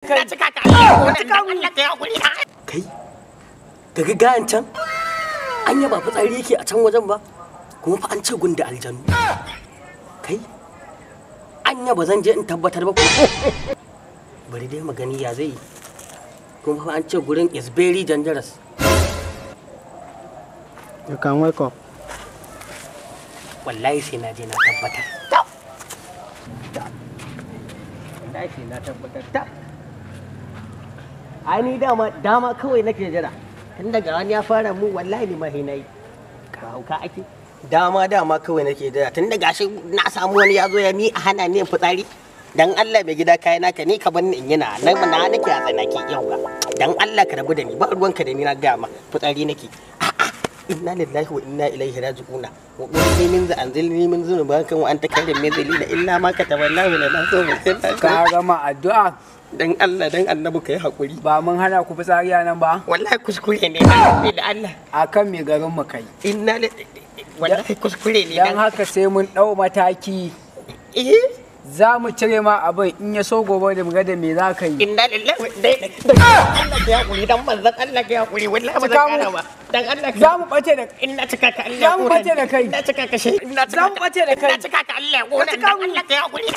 Kai cika ka Allah ka hakuri. Kai, kaga gayan can? Anya ba fitsari yake a can wajen ba? Kuma fa an ce gunda aljanu. Kai, anya ba zan je in tabbatar ba ko? Bari dai magani ya zai yi. Kuma fa an ce gurin is very dangerous. You can wake up. Wallahi sai na je na tabbatar. Wallahi sai na tabbatar. Ta. Ai ni dama dama kawai nake jira. Tun daga wani ya fara mu wallahi ni ma sai nayi. Ka hauka ake. Dama dama kawai nake jira tun daga shi na samu wani ya zo ya ni a hana ni fitsari. Dan Allah mai gida kai naka ni ka bar ni in yana nan na nake a tsanaki yauwa. Dan Allah ka rabu da ni ba ruwanka da ni na gaya ma fitsari nake. Inna lillahi wa inna ilaihi raji'una wa qul min za anzilni min zunubakan wa anta khairul munzilina illa ma kataballahu lana so Ka gama addu'a? Dan Allah dan annabi kai hakuri. Ba mun hana ku fitsari a nan ba? Wallahi kuskure ne da Allah. Akan me garin mu kai? Inna wallahi kuskure ne. Dan haka sai mun dau mataki. Eh? Za mu cire ma abin in ya so gobe da mu ga da me za ka yi. Inna lillahi dan Allah ka hakuri dan manzon Allah ka hakuri wallahi ba zan kara ba. Dan Allah za mu bace da inna cika ka Allah za mu bace da kai. Inna cika ka shi za mu bace da kai. Inna cika ka Allah gona dan Allah ka hakuri.